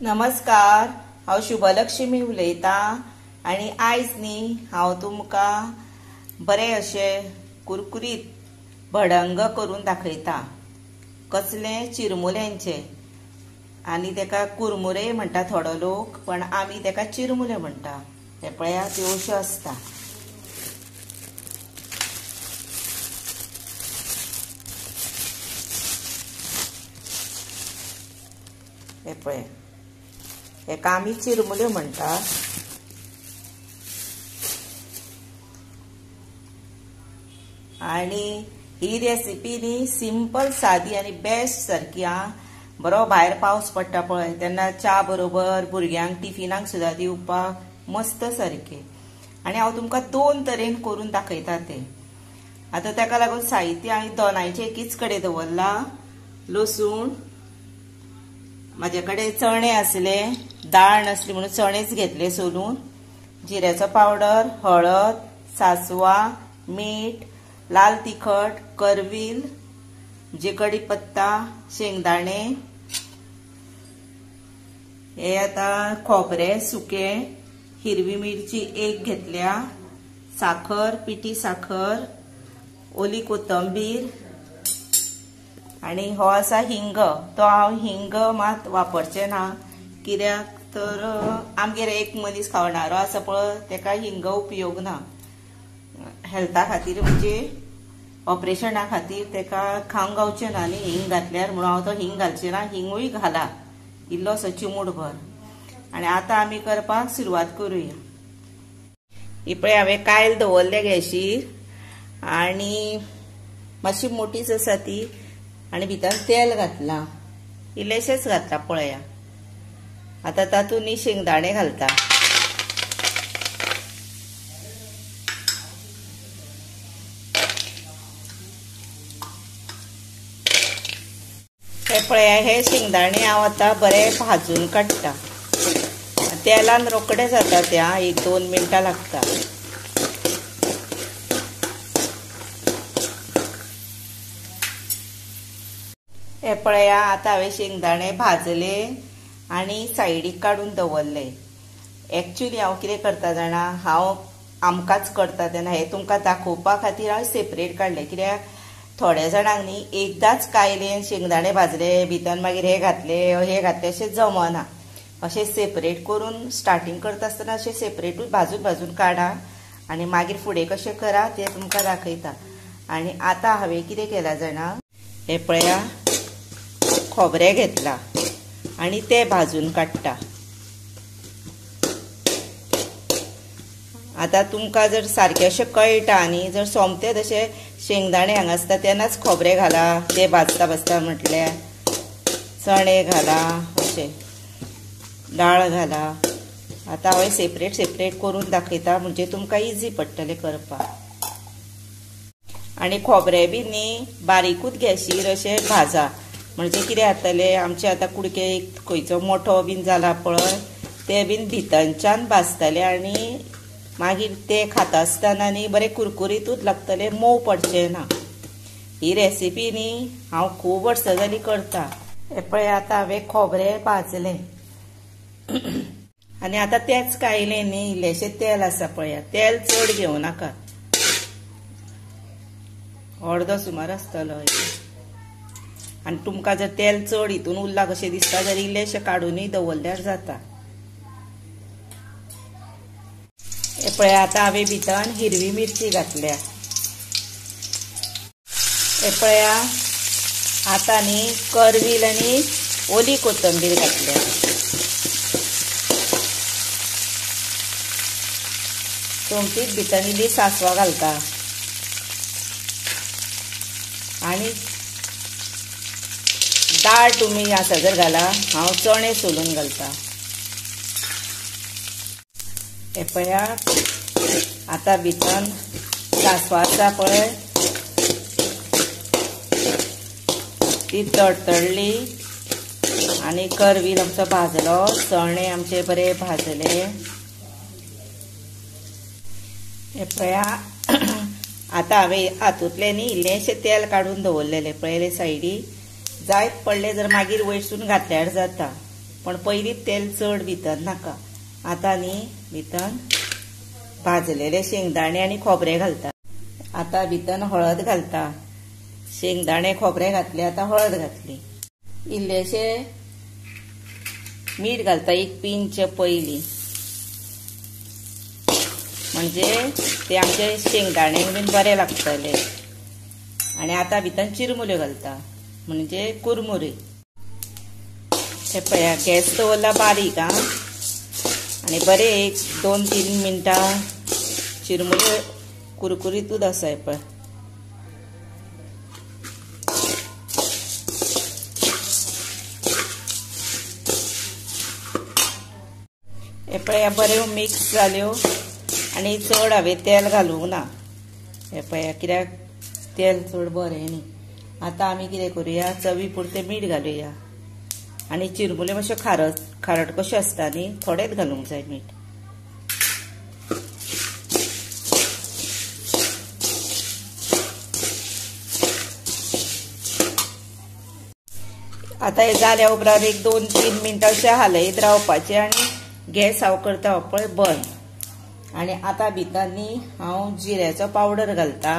नमस्कार, हांव शुभलक्ष्मी उलयतां आनी आयज न्ही हांव तुमकां बरें अशें कुरकुरीत भडंग करून दाखयता. कसलें? चिरमुल्यांचें. आनी तेका कुरमुरे म्हणटा थोडो लोक, पण आमी तेका चिरमुले म्हणटा. ते पळया त्यो अश्यो आसता. हे पळय, हेका आमी चिरमुल्यो म्हणटा. आनी ही रेसिपी न्ही सिंपल, सादी आनी बेस्ट सारकी. आं, बरो भायर पावस पडटा पळय तेन्ना च्या बरोबर भुरग्यांक टिफिनाक सुद्दां दिवपाक मस्त सारकें. आनी हांव तुमकां दोन तरेन करून दाखयता तें. आतां ताका लागून साहित्य हांवें दोनांयचें एकीच कडेन दवरलां. लसूण, म्हाजे कडेन चणे आसले, दाळ नासली म्हणून चणेच घेतले सोलून. जिऱ्याचो पावडर, हळद, सासवां, मीठ, लाल तिखट, करवील, जे कढीपत्ता, शेंगदाणे, हे आतां खोबरें सुकें, हिरवी मिरची एक घेतल्या, साखर, पिठी साखर, ओली कोथंबीर, आनी हो आसा हिंग. तो हांव हिंग मात वापरचें ना, कित्याक तर आमगेर एक मनीस खावणारो आसा पळय, तेका हिंग उपयोग ना. हेल्था खातीर म्हणजे ऑपरेशना खातीर तेका खावंक गावचें ना न्ही हिंग घातल्यार, म्हणून हांव तो हिंग घालचें ना. हिंगूय घाला इल्लोसो चिमूटभर. आनी आतां आमी करपाक सुरवात करुया. ही पळय हांवें कायल दवरल्या गॅशीर आनी मातशी मोटीच आसा ती, आनी भितर तेल घातलां, इल्लेशेंच घातलां पळया. आतां तातूंत न्ही शेंगदाणे घालता. हे पळया, हे शेंगदाणे हांव आतां बरे भाजून काडटा. तेलान रोखडे जाता त्या, 1-2 मिनटां लागता. हे पळया, आतां हांवें शेंगदाणे भाजले आनी सायडीक काडून दवरले. एक्चुली हांव कितें करता जाणा, हांव आमकांच करता तेन्ना हें तुमकां दाखोवपा खातीर हांवें सेपरेट काडलें. कित्याक थोड्या जाणांक न्ही एकदांच कायलेन शेंगदाणे भाजले, भितर मागीर हे घातले हे घातले अशें जमना. अशें सेपरेट करून स्टार्टींग करता आसतना अशें सेपरेटूच भाजून भाजून काडा आनी मागीर फुडें कशें करा तें तुमकां दाखयता. आनी आतां हांवें कितें केलां जाणा, हें पळया खोबरें घेतलां आनी तें भाजून काडटा. आतां तुमकां जर सारकें अशें कळटा न्ही, जर सोमतें तशें शेंगदाणे हांगा आसता तेन्नाच खोबरें घाला, ते भाजता भाजता म्हटल्यार चणे घाला, अशें डाळ घाला. आतां हांवें सेपरेट सेपरेट करून दाखयता म्हणजे तुमकां इजी पडटलें करपाक. आनी खोबरें बी न्ही बारीकूच गॅशीर अशें भाजा, म्हणजे कितें जातलें, आमचे आतां कुडके एक खंयचो मोठो बीन जाला पळय ते बीन भितरच्यान भाजतले आनी मागीर ते खाता आसतना न्ही बरें कुरकुरीतूच लागतले, मोव पडचें ना. ही रेसिपी न्ही हांव खूब वर्सां जालीं करता. हे पळय, आतां हांवें खोबरें भाजलें आनी आतां तेच कायलें न्ही इल्लेशें तेल आसा पळया, तेल चड घेवं नाका, अर्दो सुमार आसतलो. आनी तुमकां जर तेल चड हितून उरलां कशें दिसता जाल्यार इल्लेशें काडूनय दवरल्यार जाता. हे पळय, आतां हांवें भितर हिरवी मिरची घातल्या. हे पळया, आतां न्ही करवील आनी ओली कोथंबीर घातल्या. सोमतीच भितर इल्ली सासवां घालता आनी दाळ तुमी आसा जर घाला, हांव चणे सोलून घालता. हे पळया, आतां भितर सासवां आसा पळय ती तडतडली आनी करवील आमचो भाजलो, चणे आमचे बरे भाजले. हे पळया, आतां हांवें हातूंतलें न्ही इल्लेशें तेल काडून दवरलेलें पळयलें सायडीक, जायत पडलें जर मागीर वयरसून घातल्यार जाता. पण पयलीं तेल चड भितर नाका. आतां न्ही भितर भाजलेले शेंगदाणे आनी खोबरें घालता. आतां भितर हळद घालता. शेंगदाणे खोबरें घातले, आतां हळद घातली. इल्लेशे मीठ घालता, एक पिंच पयली, म्हणजे ते आमचे शेंगदाणे बीन बरे लागतले. आनी आतां भितर चिरमुल्यो घालता, म्हणजे कुरमुरे. हे पळया गॅस दवरला बारीक आं, आनी बरे 1-2-3 मिनटां चिरमुल्यो कुरकुरीतूच आसा. हे पळय हे पळया बऱ्यो मिक्स जाल्यो. आनी चड हांवें तेल घालूंक ना. हे पळया कित्याक तेल चड बरें न्ही. आतां आमी कितें करुया, चवी पुरतें मीठ घालुया. आनी चिरमुल्यो मातश्यो खारट खारट कश्यो आसता न्ही, थोडेंच घालूंक जाय मीठ. आतां हें जाल्या उपरांत 1-2-3 मिनटां अशें हालयत रावपाचें आनी गॅस हांव करता पळय बंद. आनी आतां भितर न्ही हांव जिऱ्याचो पावडर घालता.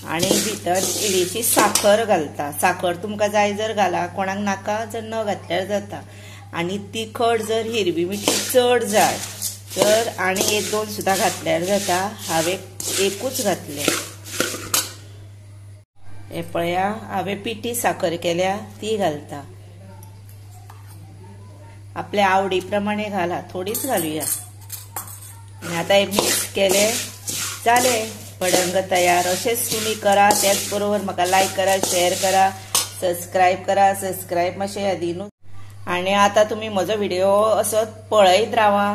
आनी भितर इल्लीशी साखर घालता. साखर तुमकां जाय जर घाला, कोणाक नाका जर न घातल्यार जाता. आनी तिखट जर हिरवी मिरची चड जाय तर आनी 1-2 सुद्दां घातल्यार जाता. हांवें एकूच घातलें. हे पळया हांवें पिठी साखर केल्या ती घालता. आपल्या आवडी प्रमाणे घाला, थोडीच घालुया. आनी आतां हे मिक्स केलें, जालें भडंग तयार. अशेंच तुमी करा. त्याच बरोबर म्हाका लायक करा, शेअर करा, सबस्क्रायब करा. सबस्क्रायब मातशें यादीनूच. आनी आतां तुमी म्हजो व्हिडिओ असो पळयत रावा.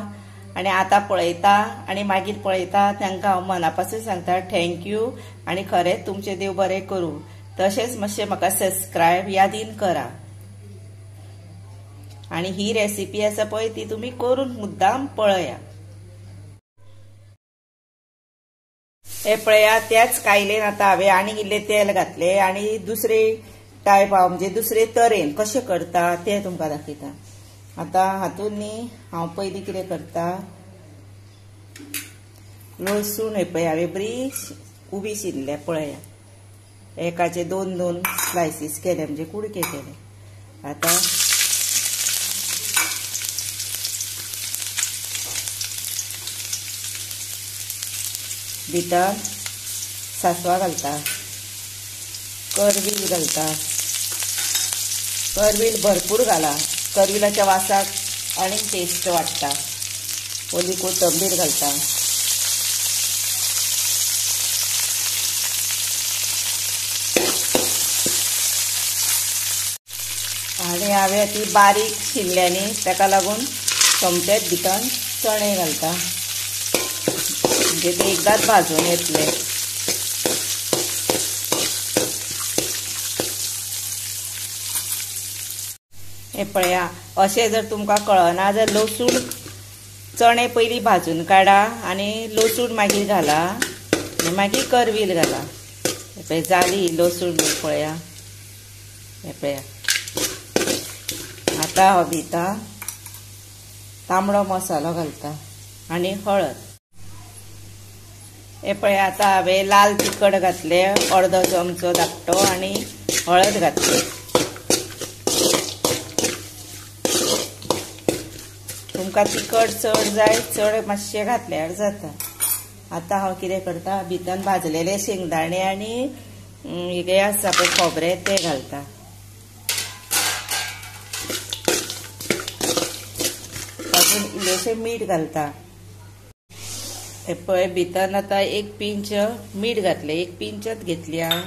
आनी आतां पळयता आनी मागीर पळयता तांकां हांव मना पासून सांगता thank you. आनी खरेंच तुमचें देव बरें करूं. तशेंच मातशें म्हाका सबस्क्रायब यादीन करा. आनी ही रेसिपी आसा पळय ती तुमी करून मुद्दाम पळया. हे पळया त्याच कायलेन आतां हांवें आनी इल्लें तेल घातलें आनी दुसरे टायप हांव म्हणजे दुसरे तरेन कशें करता तें तुमकां दाखयता. आतां हातूंत न्ही हांव पयलीं कितें करता, लसूण हे पळय हांवें बरी उबी शिनल्या पळया, एकाचे 2-2 स्लायसीस केले म्हणजे कुडके केले. आतां भितर सासवां घालता, करवील घालता. करवील भरपूर घाला, करविलाच्या वासाक आनी टेस्ट वाडटा. ओली कोथंबीर घालता. आनी हांवें ती बारीक शिनल्या न्ही ताका लागून सोमतेच भितर चणे घालता, म्हणजे ते एकदाच भाजून येतले. हे पळया अशें जर तुमकां कळना जर लसूण चणे पयलीं भाजून काडा आनी लसूण मागीर घाला आनी मागीर करवील घाला. हे पळय जाली लसूण पळया. हे पळया आतां हांव भितर तांबडो मसालो घालता आनी हळद. हे पळय आतां हांवें लाल तिखट घातलें, अर्दो चमचो धाकटो, आनी हळद घातली. तुमकां तिखट चड जाय चड मातशें घातल्यार जाता. आतां हांव कितें करता, भितर भाजलेले शेंगदाणे आनी हें आसा पळय खोबरें तें घालता. तातूंत इल्लेशें मीठ घालता. हे पळय भितर आतां 1 पिंच मीठ घातलें, 1 पिंचच घेतली आं,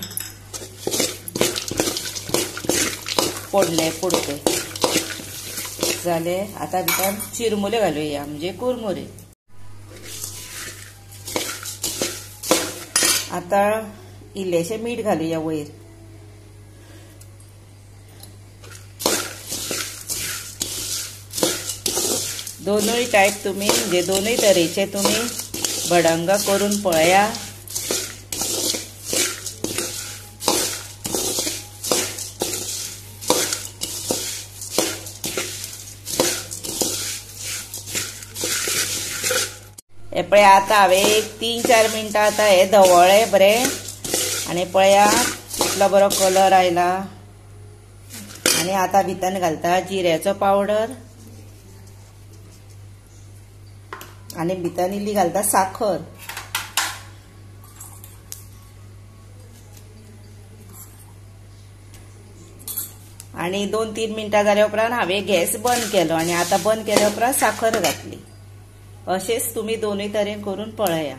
फोडले पुरतें जालें. आतां भितर चिरमुले घालुया म्हणजे कुरमुरे. आतां इल्लेशें मीठ घालुया वयर. दोनूय टायप तुमी म्हणजे दोनूय तरेचे तुमी भडंग करून पळया. पळया आतां हांवें एक 3-4 मिनटां आतां हे धवळ्ळें बरें. आनी पळया कितलो बरो कलर आयला. आनी आतां भितर घालता जिऱ्याचो पावडर आनी भितर इल्ली घालता साखर. आनी 2-3 मिनटां जाल्या उपरांत हांवें गॅस बंद केलो आनी आतां बंद केल्या उपरांत साखर घातली. अशेंच तुमी दोनूय तरेन करून पळया.